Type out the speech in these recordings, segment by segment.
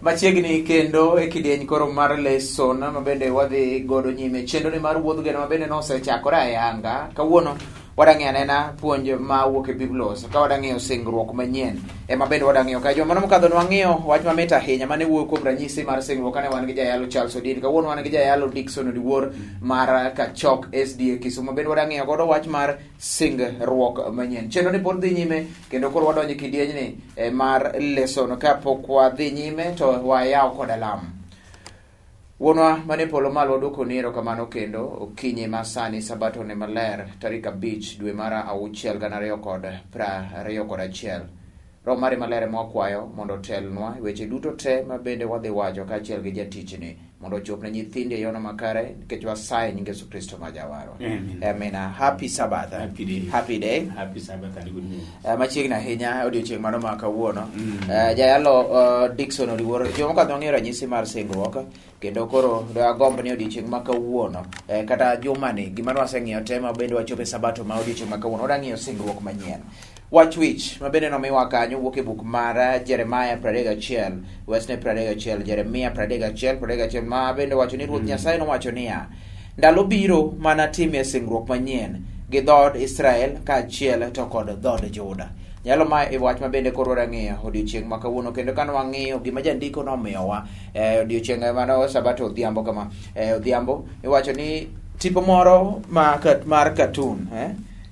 Machiegni kendo e kidieny koro mar lesson ma bende wadhi godo nyime. Chenro ni mar wuodh geno ma bende nosechakore ayanga. Kawuono wadang'iyo anena puonj ma wuok e Biblos ka wadang'iyo singruok manyien ema bende wadang'iyo ka juma mano mokadho nwang'iyo wach mamit ahinya mane wuoyo kuom ranyisi mar singruok kane wan gi jayalo Charles Odin. Kawuono wan gi jayalo Dickson Odiwuor mar Kachok SDA Kisumu bende wadang'iyo godo wach mar singruok manyien. Chenro ni pod dhi nyime kendo koro wadonjo e kidienyni mar leson. Kapok wadhi nyime to wayaw kod alam. Wuonwa mane polo malo wadwokoni erokamano kendo okinyi ma sani sabato ne maler tarik 5 dwe mar 6 2021. Roho mari maler ema wakwayo mondo otelnwa e weche duto te ma bende wadhi wacho kaachiel gi jatichni mondo ochop ne nyithindi e yono makare nikech wasaye nying Yesu Kristo ma jawarwa. Amen. Amen. Happy Sabbath. Happy day. Happy day. Happy Sabbath and good news. Machiegni ahinya odiochieng' mano ma kawuono. Jayalo Dickson Odiwuor, joma okadho wang'eyo ranyisi mar singruok kendo koro dagomb ni odiochieng' ma kawuono kata jumani gima nwaseng'iyo te ma bende wachopo e sabato ma odiochieng' ma kawuono wadwa ng'iyo singruok manyien. Wach wich ma bende nomiwa kanyo wuok e buk mar Jeremiah 31, wesne 31, Jeremia 31, 31 ma bende wacho ni Ruoth Nyasaye nowacho niya, ndalo biro mana timie singruok manyien gi dhood Israel kaachiel to kod dhood Juda. Nyalo ma e wach ma bende koro wadwa ng'iyo odiochieng' ma kawuono kendo kane wang'iyo gima jandiko nomiyowa odiochieng' mano sabato odhiambo kama odhiambo iwacho ni tipo moro ma mar cartoon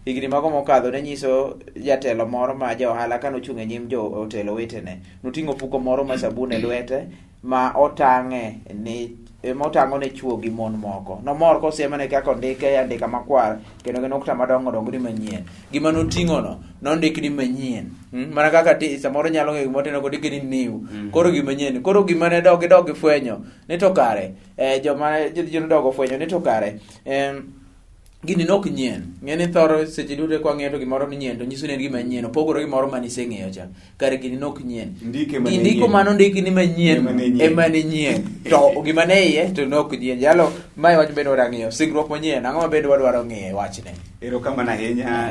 higni mago mokadho ne nyiso jatelo moro ma ja ohala kane ochung' e nyim jo otelo wetene noting'o ofuko moro ma sabun e lwete ma otang'e ni motang'o ne chuo gi mon moko. Nomor kosiemone kaka ondike andika makwar kendo gi nukta madongo dongo ni manyien. Gima noting'o no nondik ni manyien. Mana kaka samoro nyalo ng'eyo gimoro tineno kondike ni new. Koro gima nyien. Koro gima ne dog gidog gifwenyo ni to kare joma jodongo ofwenyo ni to kare gini nok nyien. Ng'e ni thoro seche duto kwa ng'iyo to gimoro ni nyien to nyiso ni en gima nyien. Opogore gi moro mane iseng'eyo cha. Kare gini nok nyien. Ndike mane Ndiko nyien. mane ondiki ni manyien Ema ne nyien. ema ne nyien. To gima ne iye to nok nyien. Jalo mae wach bende wadwa ng'iyo. Singruok manyien ang'o ma bende wadwaro ng'iyo e wachne? Erokamano ahinya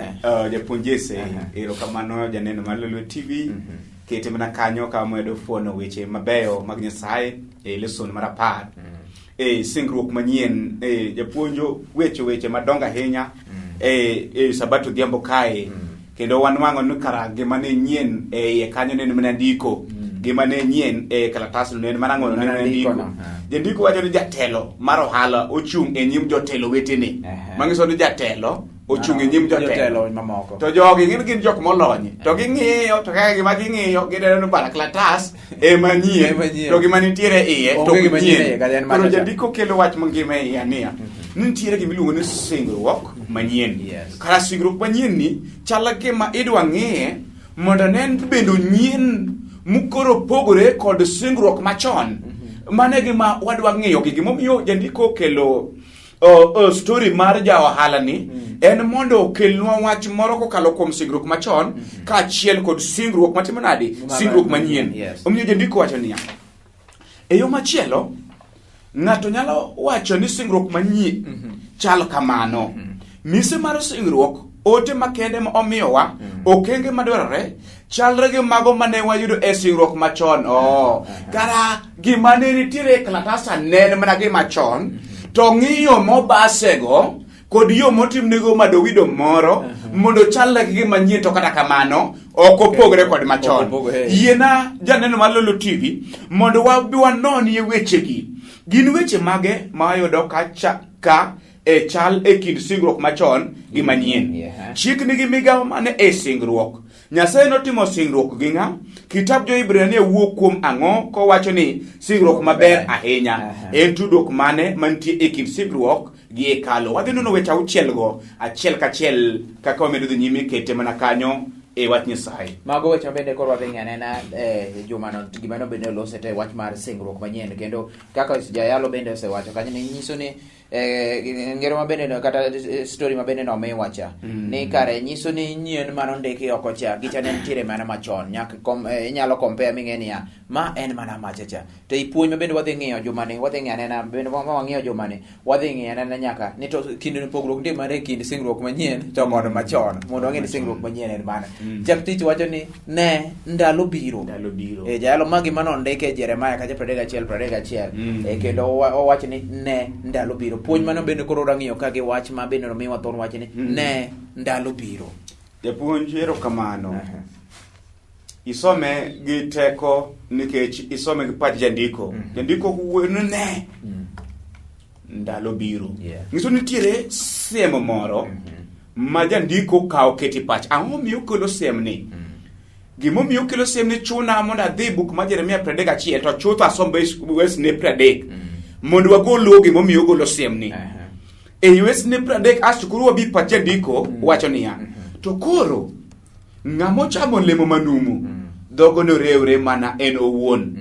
japuonj Jesse. Erokamano janeno mar Lolwe TV. Kete mana kanyo ka wamedo fuono weche mabeyo mag Nyasaye e lesson mar 10. Singruok manyien japuonjo weche madongo ahinya e sabato odhiambo kae. Kendo wanwang'o ni kara gima ne nyien e iye kanyo ne en mana ndiko. Gima ne nyien e kalatasno ne en mana ang'o? Ne en mana Ndiko ndiko. no. Jandiko wacho ni jatelo mar ohala ochung' e nyim jotelo wetene. Manyiso ni jatelo ochung' e nyim jotelo. Jotelo mamoko. To jogi gin jok molony. To ging'iyo to kaka gima ging'iyo gineno ni bara kalatas ema nyien. Ema nyien. To gima nitiere iye to Onge gima nyien nyien. iye, kata en Koro macha cha. jandiko kelo wach mangima e iye niya. Ni nitiere gima iluongo ni singruok manyien. Kara singruok manyien ni chal gima idwa ng'iye mondo ne bende onyien mokoro pogore kod singruok machon. Mano e gima wadwa ng'iyo gi gimomiyo jandiko okelo story mar ja ohala ni en mondo okelnwa wach moro kokalo kuom singruok machon kaachiel kod singruok matimo nade? Singruok manyien. Omiyo jandiko wacho niya, e yo machielo ng'ato nyalo wacho ni singruok manyien chal kamano. Mise mar singruok, ote makende ma omiyowa, okenge madwarore chalre gi mago mane wayudo e singruok machon. Kara gima ne nitiere e kalatasa ne en mana gima chon, to ng'iyo mobasego kod yo motimnego madowido moro mondo chalre gi gima nyien, to kata kamano ok opogre kod machon. Yiena janeno mar Lolo TV mondo wabi wanonie wechegi. Gin weche mage ma wayudo ka e chal e kind singruok machon gi manyien? Chik nigi migawo mane e singruok? Nyasaye notimo singruok gi ng'a? Kitab Jo-Hibrania wuok kuom ang'o kowacho ni singruok maber ahinya? En tudruok mane mantie e kind singruok gi hekalu? Wadhi nono weche auchielgo achiel kachiel kaka wamedo dhi nyime kete mana kanyo e wach Nyasaye. Mago weche mabende koro wadhi ng'iyo anena jumano gima nobende olose te wach mar singruok manyien, kendo kaka jayalo bende osewacho kanyo ni nyiso ni ngero mabende no, kata story mabende nomiwa cha ni kare nyiso ni nyien mano ndiki oko cha gicha ne nitiere mana machon nyaka inyalo compare ming'e niya Ma en mana machacha. To i puonj ma bende wadhi ng'iyo jumani, wadhi ng'iyo anena bende ma wang'iyo jumani, wadhi ng'iyo anena nyaka ni to kind pogruok nitie mane e kind singruok manyien to kod machon mondo wang'e ni singruok manyien en mane. Chak tich wacho ni ne ndalo biro. Ndalo biro. E jayalo magi mane ondik e Jeremia kacha 31 31 e, kendo owach ni ne ndalo biro. Puonj mano bende koro rang'iyo ka gi wach ma bende nomiwa thon wach ni ne ndalo biro. Japuonj, erokamano. Isome gi teko nikech isome gi pach jandiko. Jandiko wuoyo ni ne ndalo biro. Nyiso nitiere siem moro ma jandiko kawo keti pach. Ang'o miyo okelo siem ni? Gimomiyo okelo siem ni chuna mondo adhi buk mar Jeremia 31 to chutho asom wesne 30 mondo wagol luwo gimomiyo ogolo siem ni. E wesne 30 asto koro wabi pach jandiko wacho niya, to koro ng'ama ochamo olemo manumu dhogo norewre mana en owuon.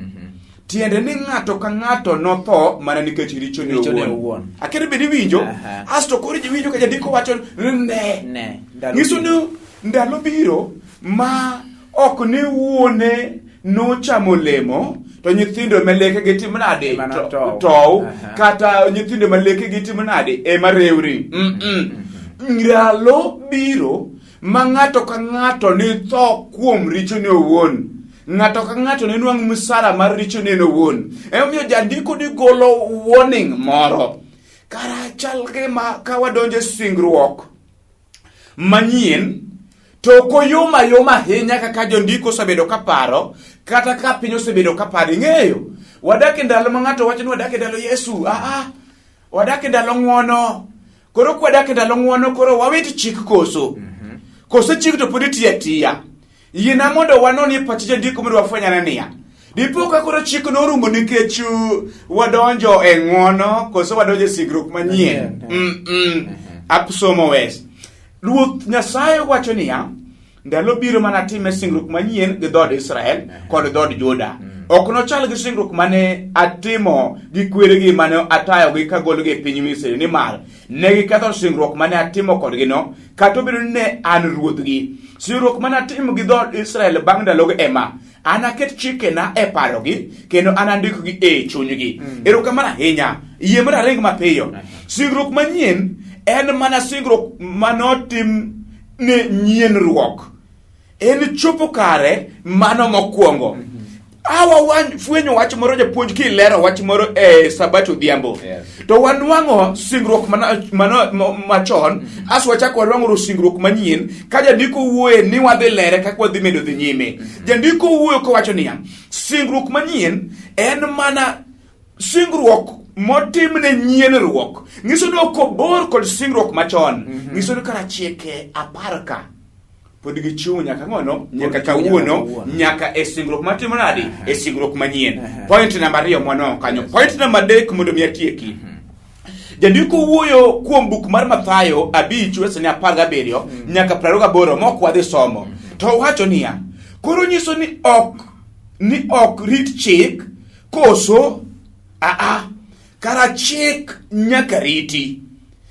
Tiende ni ng'ato ka ng'ato notho mana nikech richone Richone owuon. owuon. Akere bende iwinjo? Asto koro ji winjo ka jandiko wacho ni ne. Ne, ndalo Nyiso biro. ni ndalo biro ma ok ni wuone nochamo olemo to nyithindo ma lekegi tim nade? Ema notow. Tow. Kata nyithindo ma lekegi tim nade? Ema rewri. Ndalo biro ma ng'ato ka ng'ato ni tho kuom richone owuon. Ng'ato ka ng'ato ne nwang' msara mar richone en owuon. Emomiyo jandiko ni golo warning moro. Kara chal gima ka wadonjo e singruok manyien to ok oyom ayoma ahinya kaka jondiko osebedo ka paro kata ka piny osebedo ka paro. Ing'eyo, wadak e ndalo ma ng'ato wacho ni wadak e ndalo Yesu. Aa, wadak e ndalo ng'wono. Koro kwadak e ndalo ng'wono koro wawit chik koso? Koso chik to pod itiyo atiya? Yiena mondo wanon e pach jandiko mondo wafwenyane niya. Dipo ka koro chik norumo nikech wadonjo e ng'wono koso wadonjo e singruok manyien. Apsomo wes. Ruoth Nyasaye wacho niya, ndalo biro mana time singruok manyien gi dhood Israel kod dhood Juda. Ok nochal gi singruok mane atimo gi kweregi mane atayogi kagologi e piny Misri, nimar ne giketho singruok mane atimo kodgino, kata obedo ni ne an ruodhgi. Singruok mane atimo gi dhood Israel bang' ndalogo ema: anaket chikena e parogi kendo anandikgi e chunygi. Erokamano ahinya. Yie mondo aring mapiyo. Singruok manyien en mana singruok manotim ne nyienruok. En chopo kare mano mokwongo. Awa wan fwenyo wach moro japuonj kilero wach moro e sabato odhiambo. To wanwang'o singruok machon, aso wachako wanwang'o singruok manyien ka jandiko wuoye ni wadhi lere kaka wadhi medo dhi nyime. Jandiko wuoyo kowacho niya, singruok manyien en mana singruok motimne nyienruok. Nyiso ni ok obor kod singruok machon. Nyiso ni kara chike 10 ka pod gichung' nyaka ng'ono, nyaka kawuono, nyaka e singruok matimo nade? E singruok manyien. Point namba 2 mwanwang'o kanyo. Point namba 3 mondo mi atieki. Jandiko wuoyo kuom buk mar Mathayo 5 wesene 17 nyaka 28 mok wadhi somo. To owacho niya, koro nyiso ni ok rit chik koso aa kara chik nyaka riti.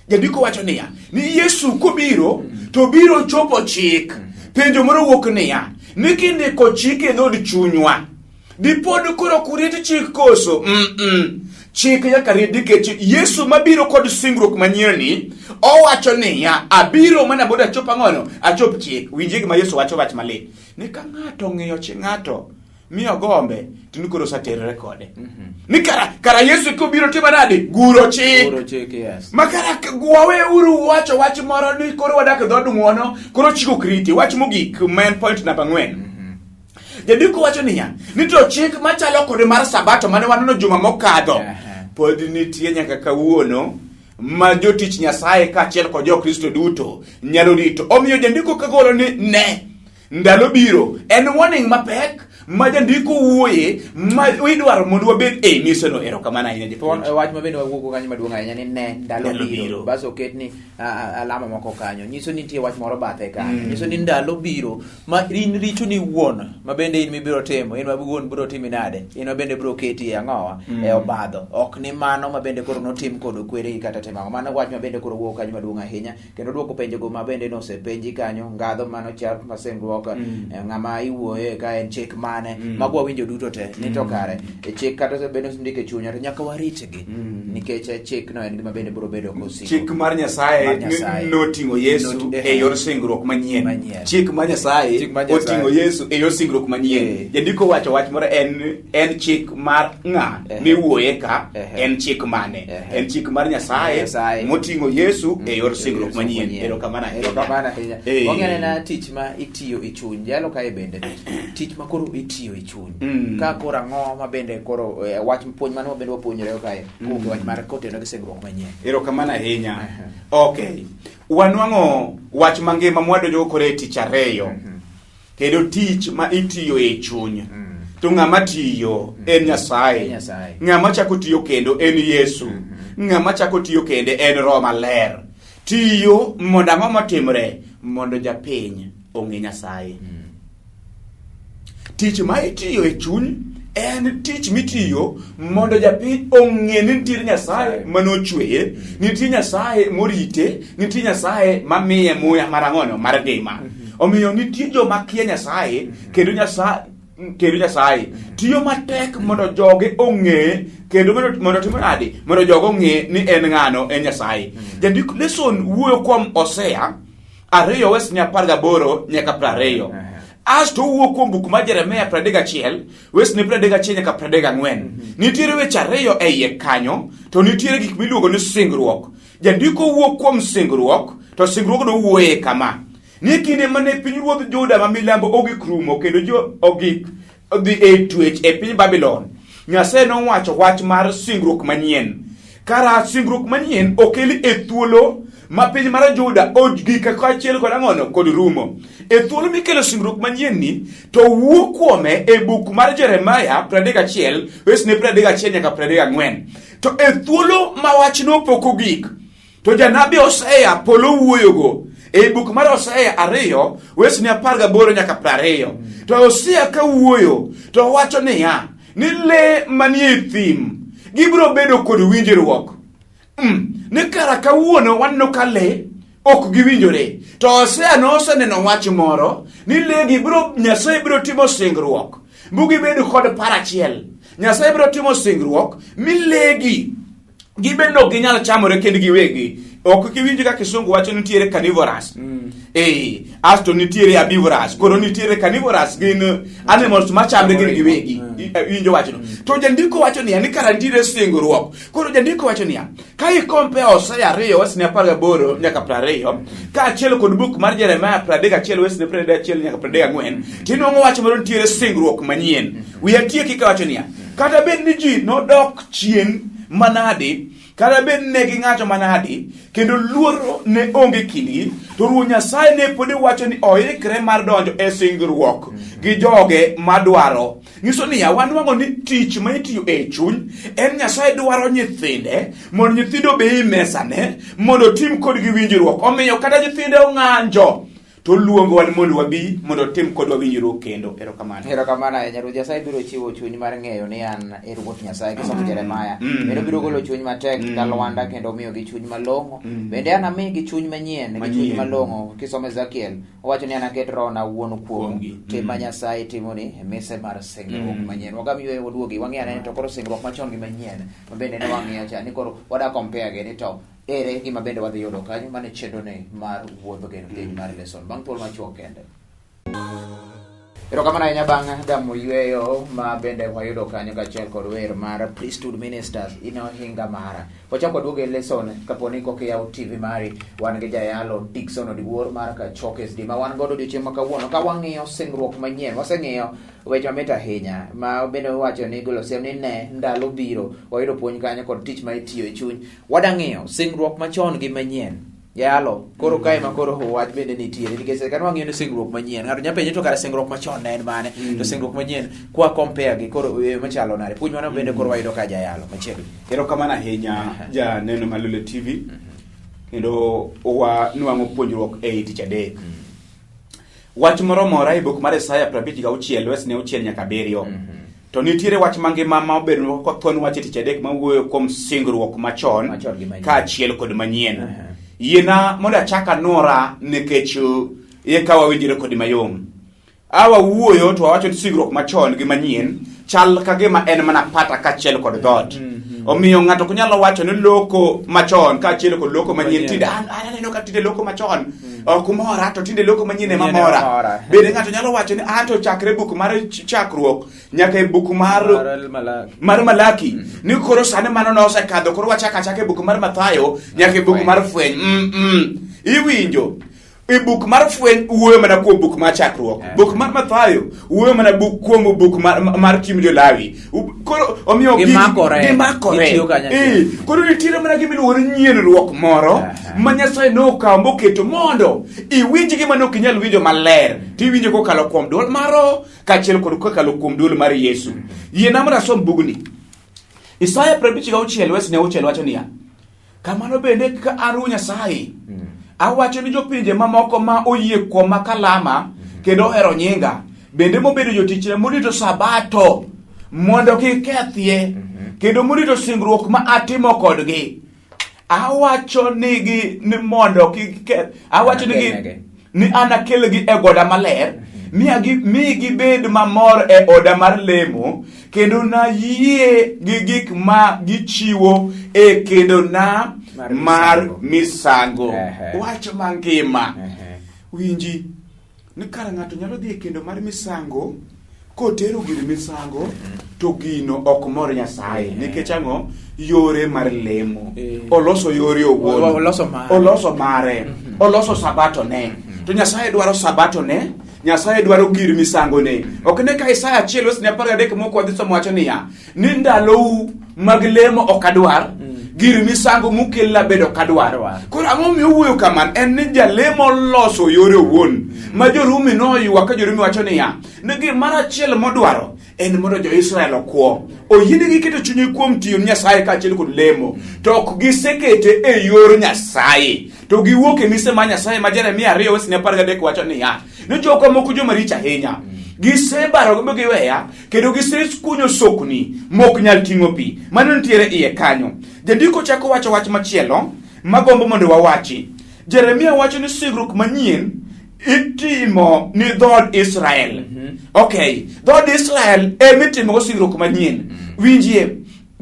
Jandiko wacho niya, ni Yesu kobiro to biro chopo chik. Penjo moro wuok niya, ni kindiko chik e dhood chunywa, dipod koro ok urit chik koso? Chik nyaka rit nikech Yesu mabiro kod singruok manyien ni owacho niya, abiro mana mondo achop ang'ono? Achop chik. Winjie gima Yesu wacho, wach malit. Ni ka ng'ato ong'iyo chi ng'ato mi ogombe to ni koro oseterore kode. Ni kara Yesu kobiro timo nade? Guro chik. Guro chik, yes. Ma kara waweuru wacho wach moro ni koro wadak e dhood ng'wono, koro chik ok riti. Wach mogik ma en point namba 4. Jandiko wacho niya, ni to chik machalo kod mar Sabato mane waneno juma mokadho pod nitie nyaka kawuono ma jotich Nyasaye kaachiel kod Jokristo duto nyalo rito. Omiyo jandiko kagolo ni ne ndalo biro en warning mapek ma jandiko wuoye ma idwaro mondo wabed e miseno. Erokamano ahinya japuonj. Wach ma bende wawuogo kanyo maduong' ahinya ni ne ndalo Ndalo biro. biro. Bas oket ni alama moko kanyo nyiso ni nitie wach moro bathe kanyo. Nyiso ni ndalo biro ma in richo ni wuon ma bende in mibiro timo, in ma wuon biro timi nade, in ma bende biro keti e ang'owa e obadho. Ok ni mano ma bende koro notim kod kweregi kata timo ang'o. Mano wach ma bende koro wuok kanyo maduong' ahinya kendo duoko penjogo ma bende nosepenji kanyo, ngadho mano chal masingruok, ng'ama iwuoye ka en chik mane. mane mago wawinjo duto te ni to kare e chik kata osebedo ndik e chunywa to nyaka waritgi nikech chik no en gima bende biro bedo kosiko. Chik mar Nyasaye Mar Nyasaye. noting'o Yesu e yor singruok manyien. Manyien. Chik mar Nyasaye Chik mar Nyasaye. oting'o Yesu e yor singruok manyien. Jandiko wacho wach moro en chik mar ng'a miwuoye ka en chik mane? En chik mar Nyasaye Nyasaye. moting'o Yesu e yor singruok E yor manyien. Erokamano ahinya. Erokamano ahinya. Wang'e anena tich ma itiyo e chuny. Jalo kae bende tich ma koro itiyo e chuny. Ka koro ang'o ma bende koro wach puonj mano ma bende wapuonjore kae kuom wach mar koteno gi singruok manyien. Erokamano ahinya. Okay. Wanwang'o wach mangima mwadonjogo koro e tich ariyo. Kendo tich ma itiyo e chuny. To ng'ama tiyo en Nyasaye. En Nyasaye. Ng'ama chako tiyo kendo en Yesu. Ng'ama chako tiyo kende en Roho Maler. Tiyo mondo ang'o motimre? Mondo japiny ong'e Nyasaye. Tich ma itiyo e chuny en tich mitiyo mondo japiny ong'e ni nitiere Nyasaye manochweye, nitie Nyasaye morite, nitie Nyasaye mamiye muya mar ang'ono mar ngima. Omiyo nitie joma kia Nyasaye kendo Nyasaye kendo Nyasaye tiyo matek mondo joge ong'e kendo mondo timo nade mondo jogo ong'e ni en ng'ano en Nyasaye. Jandik lesson wuoyo kuom Hosea 2 wes ni 18 nyaka 20. Asto owuok kuom buk mar Jeremia 31 wes ni 31 nyaka 34. Nitiere weche ariyo e iye kanyo to nitiere gik miluongo ni singruok. Jandiko wuok kuom singruok to singruogno wuoye kama. Ni kinde mane pinyruodh Juda ma milambo ogik rumo kendo jo ogik dhi e twech e piny Babylon, Nyasaye nowacho wach mar singruok manyien. Kara singruok manyien okeli e thuolo ma piny mar Juda ogik kaachiel kod ang'ono kod rumo. E thuolo mikelo singruok manyien ni to wuo kuome e buk mar Jeremia 31 wesne 31 nyaka 34. To e thuolo ma wachno pok ogik, to janabi Hosea polo wuoyogo e buk mar Hosea 2 wesne 18 nyaka 20. To Hosea ka wuoyo to wacho niya ni le manie thim gibiro bedo kod winjruok. Ni kara kawuono waneno ka le ok giwinjore. To Hosea noseneno wach moro ni le gi biro Nyasaye biro timo singruok mugibedo kod paro achiel. Nyasaye biro timo singruok mi legi gibedo ok ginyal chamore kend giwegi. Ok kiwinj ka kisungu wacho nitiere carnivorous. Asto nitiere herbivorous. Koro nitiere carnivorous gin animals machamre gin giwegi. Iwinjo wachno. To jandiko wacho niya ni kara nitiere singruok. Koro jandiko wacho niya ka i compare Hosea 2 wesne 18 nyaka 20 kaachiel kod buk mar Jeremia 31 wesne 31 nyaka 34 tinwang'o wach moro nitiere singruok manyien. Wiya tieki kawacho niya kata bed ni ji nodok chien manadi, kata bed ni ne ging'acho manadi, kendo luoro ne onge kindgi, to Ruoth Nyasaye ne pod wacho ni oikre mar donjo e singruok gi joge madwaro. Nyiso niya, wanwang'o ni tich ma itiyo e chuny en Nyasaye dwaro nyithinde mondo nyithindo obe e mesane mondo otim kodgi winjruok. Omiyo kata nyithinde ong'anjo to oluongowa ni mondo wabi mondo otim kodwa winjruok kendo. Erokamano. Erokamano ahinya. Ruoth Nyasaye biro chiwo chuny mar ng'eyo ni an e Ruoth Nyasaye kisomo Jeremia. Kendo biro golo chuny matek ka lwanda kendo miyogi chuny malong'o. Bende anamigi chuny manyien gi chuny Manyien. malong'o. Kisomo Ezekiel owacho ni anaket rohona awuon kuomu. Kuomgi. Tim ma Nyasaye timoni e mise mar singruok manyien. Wagam yueyo waduogi wang'i ane to koro singruok machon gi manyien ma bende ne wang'iyo cha ni koro wada compare gi ni to ere gima bende wadhi yudo kanyo mane chenrone mar wuodh geno piny mar lesson bang' thuolo machuok kende. Erokamano ahinya bang' gamo yueyo ma bende wayudo kanyo kaachiel kod wer mar Priesthood Ministers in ohinga mara. Wachako waduogo e lesson kapo ni koka iyawo TV mari wan gi jayalo Dickson Odiwuor mar Kachok SD ma wan godo odiochieng' ma kawuono ka wang'iyo singruok manyien. Waseng'iyo weche mamit ahinya ma bende wacho ni golo siem ni ne ndalo biro wayudo puonj kanyo kod tich ma itiyo e chuny. Wadang'iyo singruok machon gi manyien. Jalo, koro kae ma koro wach bende nitiere nikech kane wang'iyo ni singruok manyien ng'ato nyalo penjo to kare singruok machon ne en mane to singruok manyien kwa compare gi koro e machalo nade puonj mano bende koro wayudo ka jayalo machiegni. Erokamano ahinya janeno mar Lolwe TV kendo wanwang'o puonjruok ei tich adek. Wach moro mora e buk mar Isaya 56 wesne 6 nyaka 7. To nitiere wach mangima ma obedo kothon wach e tich adek mawuoyo kuom singruok machon Machon gi manyien. kaachiel kod manyien. Yiena mondo achak anwora nikech eka wawinjre kodi mayom. Awa wuoyo to wawacho ni singruok machon gi manyien chal ka gima en mana pata kaachiel kod dhoot. Omiyo ng'ato ok nyalo wacho ni loko machon kaachiel kod loko manyien. Manyien. Tinde an aneno ka tinde loko machon ok mora to tinde loko manyien ema Manyien ema mora. mora. Bende ng'ato nyalo wacho ni an to chakre buk mar chakruok nyaka e buk mar Malaki. mar Malaki ni koro sani mano nosekadho koro wachako achaka e buk mar Mathayo nyaka e buk mar Fweny. Iwinjo e buk mar Fweny wuoyo mana kuom buk mar Chakruok. Buk mar Mathayo wuoyo mana buk kuom buk mar Tim Jolawi. Koro omiyo Gimakore. gimakore. Gitiyo kanyachiel. Koro nitiere mana gima iluongo ni nyienruok moro ma Nyasaye nokawo moketo mondo iwinj gima ne ok inyal winjo maler tiwinjo kokalo kuom dwol mar Roho kaachiel kod kokalo kuom dwol mar Yesu. Yiena mondo asom bugni. Isaya 56 wes ne auchiel wacho niya, Kamano bende kaka an Ruoth Nyasaye, awacho ni jopinje mamoko ma oyie kuoma kalama kendo ohero nyinga, bende mobedo jotichna morito Sabato mondo kik kethie, kendo morito singruok ma atimo kodgi. Awacho nigi ni mondo kik keth, awacho nigi Anakelnegi. ni anakelgi e goda maler, mi gibed mamor e oda mar lemo, kendo nayie gi gik ma gichiwo e kendona Mar mar misango. Ehe. Wach mangima. Ehe. Winji ni kara ng'ato nyalo dhi e kendo mar misango kotero gir misango to gino ok mor Nyasaye. Nikech ang'o? Yore mar lemo. Oloso yore owuon. Oloso mare. Oloso mare. Oloso sabato ne. To Nyasaye dwaro sabato ne. Nyasaye dwaro gir misango ne. Ok ne ka Isaya achiel wes ne 13 moko wadhi somo wacho niya, ni ndalou mag lemo ok adwar, gir misango mukelna bende ok adwar. Adwar. Koro ang'o momiyo owuoyo kamano? En ni jalemo loso yore owuon. Ma jo-Rumi noywak ka jo-Rumi wacho niya, ni gimoro achiel modwaro en mondo jo-Israel okwo. Oyienegi keto chunygi kuom tiyo ne Nyasaye kaachiel kod lemo, to ok gisekete e yor Nyasaye. To giwuok e mise mar Nyasaye ma Jeremia 2 wes 13 wacho niya, ni jogo moko joma richo ahinya. Gisebaro mi giweya, kendo gisekunyo sokni mok nyal ting'o pi. Mano nitiere iye kanyo. Jandiko chako wacho wach machielo magombo mondo wawachi. Jeremia wacho ni singruok manyien itimo ni dhood Israel. Okay, dhood Israel ema itimogo singruok manyien. Winjie,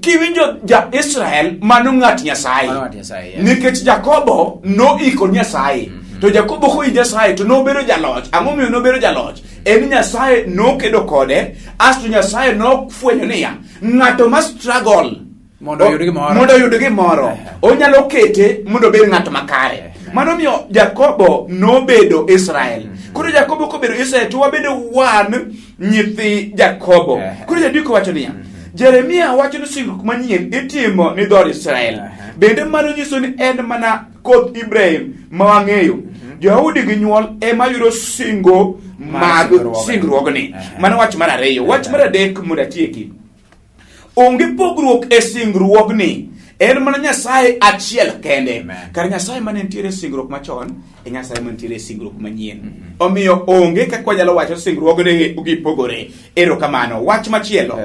kiwinjo ja Israel mano ng'at Nyasaye. Mano ng'at Nyasaye, yes. Nikech Jakobo noiko Nyasaye. To Jakobo koyi Nyasaye to nobedo jaloch. Ang'o momiyo nobedo jaloch? En Nyasaye nokedo kode, asto Nyasaye nofwenyo niya, ng'ato ma struggle Mondo oyud gimoro. Mondo oyud gimoro. Onyalo kete mondo obed ng'at makare. Mano miyo Jakobo nobedo Israel. Koro Jakobo kobedo Israel to wabedo wan nyithi Jakobo. Koro jandiko wacho niya, Jeremia wacho ni singruok manyien itimo ni dhood Israel. Bende mano nyiso ni en mana koth Ibrahim ma wang'eyo. Jo-Yahudi gi nyuol ema yudo singo Mar mag singruogni. singruogni. Mano wach mar ariyo. Wach mar adek mondo atieki. Onge pogruok e singruogni. En mana Nyasaye achiel kende. Amen. Kar Nyasaye mane nitiere e singruok machon e Nyasaye mantiere e singruok manyien. Omiyo onge kaka wanyalo wacho singruogni gipogore. Erokamano. Wach machielo.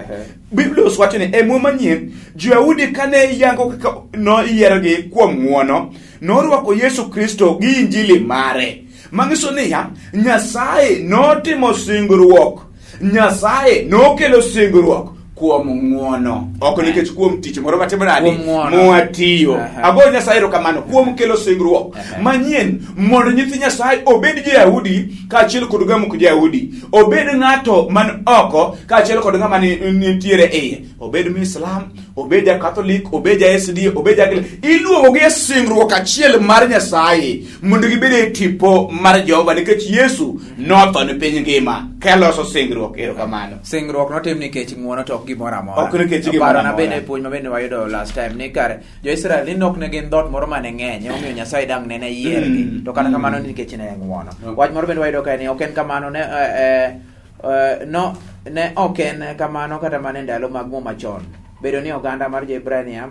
Biblos wacho ni e Muma manyien, Jo-Yahudi kane yango kaka noyiergi kuom ng'wono, norwako Yesu Kristo gi Injili mare. Manyiso niya, Nyasaye notimo singruok Nyasaye nokelo singruok kuom ng'wono, ok nikech kuom tich moro matimo nade Kuom ng'wono. mwatiyo. Aha. Agoyo Nyasaye erokamano kuom kelo singruok manyien mondo nyithi Nyasaye obed jo-Yahudi kaachiel kod ng'ama ok jo-Yahudi, obed ng'ato man oko kaachiel kod ng'ama nitiere iye, obed Muislam, obed ja Catholic, obed ja SD, obed ja iluongogi e singruok achiel mar Nyasaye mondo gibed e tipo mar Jehova nikech Yesu notho ne piny ngima keloso singruok. Erokamano. Singruok notim nikech ng'uono to ok gimoro amora. Ok nikech gimoro Parona amora. bende puonj ma bende wayudo last time ni kare jo-Israel ni nok ne gin dhoot moro mane ng'eny emomiyo Nyasaye dang' nene yiergi to kata kamano ni nikech ne ng'uono. Wach moro bende wayudo kae ni ok en kamano ne no ne ok en kamano kata mana e ndalo mag Muma chon. Bedo ni oganda mar jo-Ibrania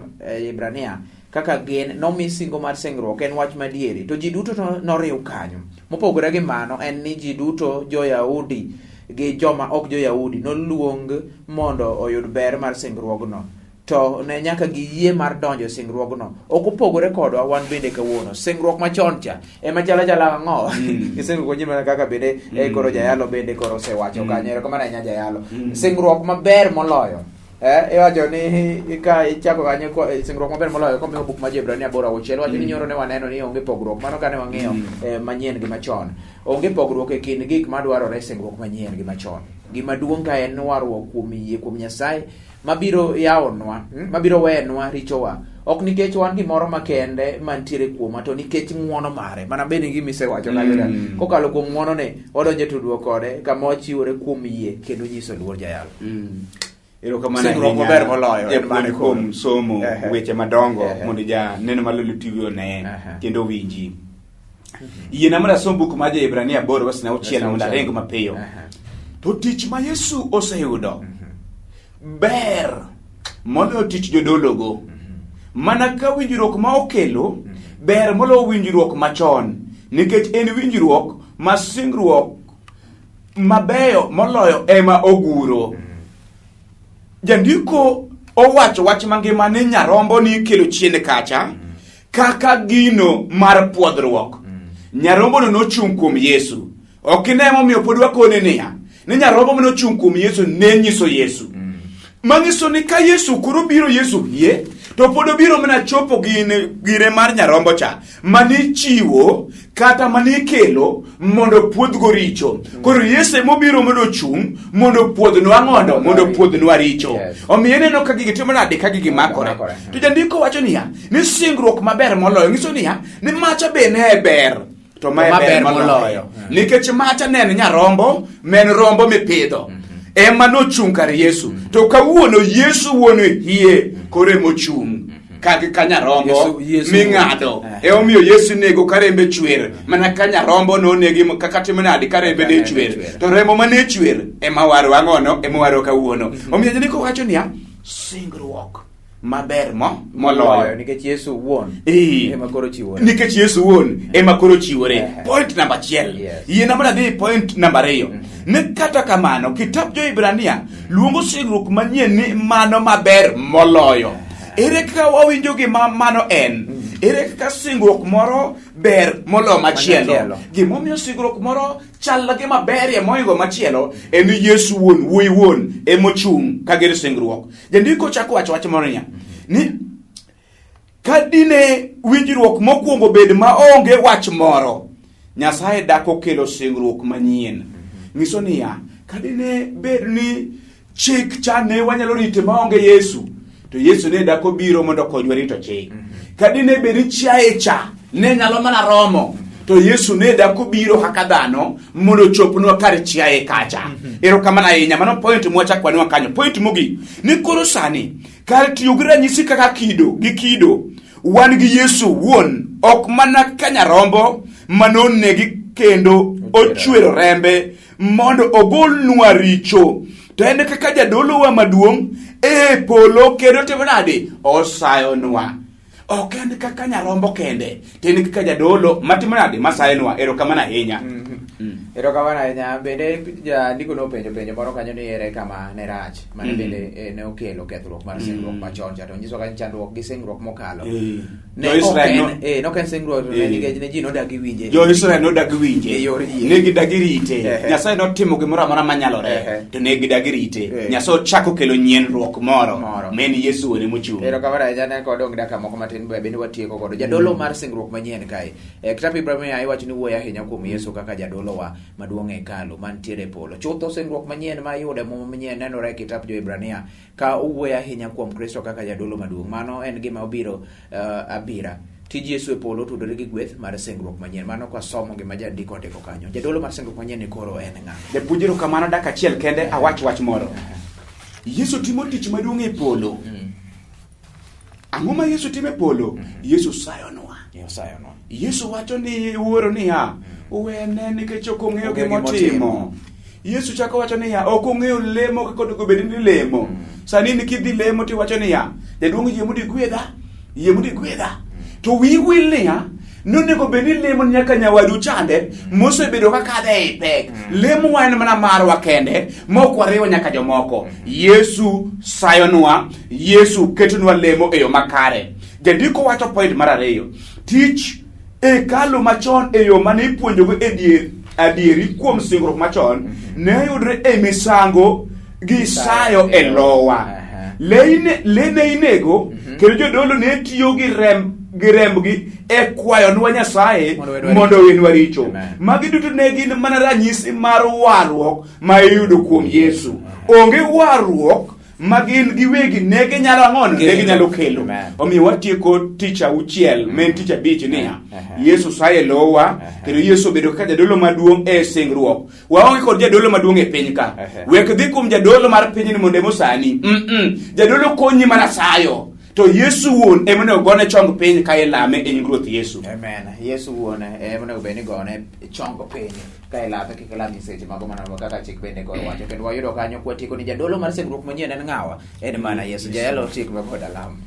Ibrania kaka gin nomi singo mar singruok en wach madieri to ji duto to noriw kanyo. Mopogore gi mano en ni ji duto jo-Yahudi gi joma ok jo-Yahudi noluong mondo oyud ber mar singruogno. To ne nyaka giyie mar donjo e singruogno. Ok opogore kodwa wan bende kawuono. Singruok machon cha ema chal achala ang'o? Gi singruok manyien mana kaka bende koro jayalo bende koro osewacho kanyo. Erokamano ahinya jayalo. Singruok maber moloyo. Iwacho ni ka ichako kanyo singruok maber moloyo komiwa buk mar Jo-Hibrania 8:6 wacho ni nyoro ne waneno ni onge pogruok. Mano kane wang'iyo manyien gi machon. Onge pogruok e kind gik madwarore e singruok manyien gi machon. Gima duong' ka en warruok kuom yie kuom Nyasaye mabiro yawonwa, mabiro wenwa richowa. Ok nikech wan gimoro makende mantiere kuomwa, to nikech ng'wono mare. Mana bende gima isewacho kanyo cha. Kokalo kuom ng'wonone, wadonjo e tudruok kode kama wachiwore kuom yie kendo nyiso luor jayalo. Erokamano Singruok ahinya maber moloyo en japuonj mane koro? kuom somo weche madongo mondo ja neno mar Lulu TV one kendo owinji. Yiena mondo asom buk mar Jo-Hibrania 8 verse 6 mondo aring mapiyo. To tich ma Yesu oseyudo ber moloyo tich jodologo. Mana ka winjruok ma okelo ber moloyo winjruok machon, nikech en winjruok ma singruok mabeyo moloyo ema oguro. Jandiko owacho wach mangima ni nyarombo ni ikelo chien kacha kaka gino mar pwodhruok. Nyarombono nochung' kuom Yesu. Ok ine momiyo pod wakone niya, ni nyarombo mane ochung' kuom Yesu ne nyiso Yesu. Manyiso ni ka Yesu koro biro Yesu hie, to pod obiro mana chopo gine mar nyarombo cha manichiwo kata manikelo mondo puodhgo richo. Koro Yesu emobiro mondo ochung' mondo opuodhnwa ng'ondo, mondo opuodhnwa richo. Omiyo ineno ka gigi timo nade ka gigi makore. Makore. To jandiko wacho niya, ni singruok maber moloyo, nyiso niya, ni macha be ne ber. To mae Ma ber ber moloyo. moloyo. Nikech macha ne en nyarombo, ma en rombo mipidho. Ema nochung' kar Yesu. To kawuono Yesu wuon hie koro emochung' ka ka nyarombo Yesu ming'ado. wuon. Emomiyo Yesu nego ka rembe chwer. Mana ka nyarombo nonegi kaka timo nade ka rembe ne Ka rembe chwer. chwer. To remo mane chwer ema waro ang'ono ema waro kawuono. Omiyo jandiko wacho niya, singruok maber moloyo. Nikech Yesu wuon ema koro chiwore. Nikech Yesu wuon ema koro chiwore. Point namba 1. Yiena mondo adhi point namba 2. Ni kata kamano, kitap Jo-Hibrania luongo singruok manyien ni mano maber moloyo. Ere kaka wawinjo gima mano en? Ere kaka singruok moro ber moloyo machielo? Machielo. Gimomiyo singruok moro chal gi maberie mohingo machielo en ni Yesu wuon, wuoyi wuon emochung' ka gir singruok. Jandiko chako wacho wach moro niya, ni ka dine winjruok mokwongo bed maonge wach moro, Nyasaye dak okelo singruok manyien. Nyiso niya, ka dine bed ni chik cha ne wanyalo rite maonge Yesu, to Yesu ne dak obiro mondo okonywa rito chik. Ka dine bed ni chiaye cha ne nyalo mana romo, to Yesu ne dak obiro kaka dhano mondo ochopnwa kar chiaye kacha. Erokamano ahinya, mano point mwachako wanwa kanyo. Point mogik, ni koro sani kar tiyo gi ranyisi kaka kido gi kido, wan gi Yesu wuon, ok mana ka nyarombo manonegi kendo ochwero rembe mondo ogolnwa richo, to en kaka jadolowa maduong' e polo kendo timo nade? Osayonwa. Ok en kaka nyarombo kende, to en kaka jadolo matimo nade? Masayonwa. Erokamano ahinya. Erokamano ahinya. Bende jandiko nopenjo penjo moro kanyo ni ere kama ne rach mane bende ne okelo kethruok mar singruok machon cha, to nyiso kanyo chandruok gi singruok mokalo. Ne Jo-Israel ok en, nok en singruok to ne nikech ne ji nodagi winje. Jo-Israel nodagi winje. E yor yie. Ne gidagi rite. Nyasaye notimo gimoro amora manyalore, to ne gidagi rite. Nyasaye ochako kelo nyienruok moro, Moro. ma en Yesu wuon emochung'. Erokamano ahinya, ne kodong' dakika moko matin bende watieko godo. Jadolo mar singruok manyien kae. Kitap Ibrahim iwacho ni wuoyo ahinya kuom Yesu kaka jadolowa maduong' e hekalu mantiere e polo. Chutho singruok manyien ma iyudo e Muma manyien nenore e kitap Jo-Hibrania ka owuoyo ahinya kuom Kristo kaka jadolo maduong'. Mano en gima obiro abira. Tij Yesu e polo otudore gi gweth mar singruok manyien. Mano kwa somo gima jandiko ondiko kanyo. Jadolo mar singruok manyien ni koro en ng'a? Japuonj, erokamano, dakika achiel kende awach wach moro. Yesu timo tich maduong' e polo. Ang'o ma Yesu timo e polo? Yesu sayonwa. Osayonwa. Yesu wacho ni wuoro niya, wene nikech ok ong'eyo Ong'eyo gima gima otimo. otimo. Yesu chako wacho niya, ok ong'eyo lemo kaka onego bed ni lemo. Sani ni kidhi lemo tiwacho niya, jaduong' yie mondo igwedha, yie mondo igwedha. To wiyi wil niya, Nonego bed ni lemo nyaka nyawadu chande mosebedo ka kadhe ei pek. Lemo wa en mana marwa kende mok wariwo nyaka jomoko. Yesu sayonwa, Yesu ketonwa lemo e yo makare. Jandiko wacho point mar ariyo. Tich hekalu machon e yo mane ipuonjogo e dier adieri kuom singruok machon ne yudre e misango gi sayo e lowa. Le ine- le ne inego kendo jodolo ne tiyo gi remb gi rembgi e kwayonwa Nyasaye Mondo owenwa mondo owenwa richo. Amen. Magi duto ne gin mana ranyisi mar warruok ma iyudo kuom Yesu. Onge warruok ma gin giwegi ne ginyalo ang'ono ne ginyalo kelo. Amen. Omiyo watieko tich auchiel ma en tich abich niya Aha. Yesu saye lowa kendo Yesu obedo kaka jadolo maduong' e singruok. Waonge kod jadolo maduong' e piny ka. Ehe. Wek dhi kuom jadolo mar pinyni mondo ema osani. Mm-mm. Jadolo konyi mana sayo. To Yesu wuon ema onego gone chong piny ka ilame e nying Ruoth Yesu. Amen. Yesu wuon ema onego bed ni gone chong piny ka ilame kik ilam nyiseche mago mana kaka chik bende koro wacho. Kendo wayudo kanyo kwatieko ni jadolo mar singruok manyien en ng'awa? En mana Yesu. Jayalo tik magoda lam.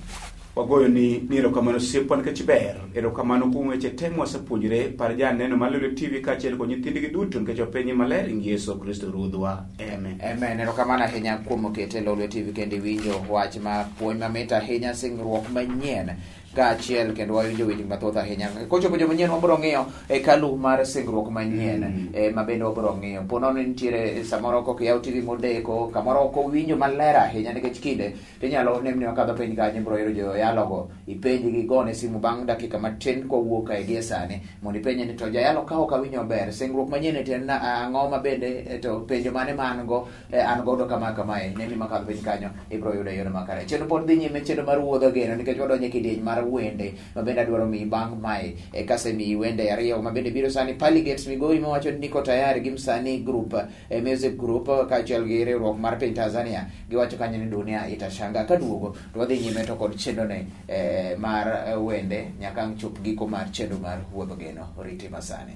Wagoyo ni ni erokamano osiepwa nikech ber. Erokamano kuom weche te mwasepuonjre. Par janeno mar Lolwe TV kaachiel kod nyithindgi duto nikech openyi maler ing Yesu Kristo Ruodhwa. Amen. Amen. Erokamano ahinya kuom kete Lolwe TV kendo iwinjo wach ma puonj mamit ahinya singruok manyien kaachiel kendo wawinjo weche mathoth ahinya. Kochopo joma nyien wabiro ng'iyo hekalu mar singruok manyien ma bende wabiro ng'iyo. Po nono nitiere samoro kok iyaw TV modeko, kamoro ok owinjo maler ahinya nikech kinde tinyalo nemni wakadho piny kanyo ibiro yudo joyalogo ipenjgi gone simu bang' dakika matin kwawuok kae gie sani mondo ipenje ni to jayalo ka ok awinjo maber singruok manyien to en ang'o ma bende eh, to penjo mane ma an go eh, an godo kama kamae nemni makadho piny kanyo ibiro yudo e yono makare chenro pod dhi nyime chenro mar wuodho geno nikech wadonjo e kidieny mar wende ma bende adwaro miyi bang' mae e kasemiyi wende ariyo ma bende biro sani Pali Gates Migori mawacho ni niko tayari gi msanii group e Music Group kaachiel gi riwruok mar piny Tanzania giwacho kanyo ni dunia itashanga kaduogo to wadhi nyime to kod chenrone eh, mar eh, wende nyaka ang' chop giko mar chenro mar wuodho geno rite masani.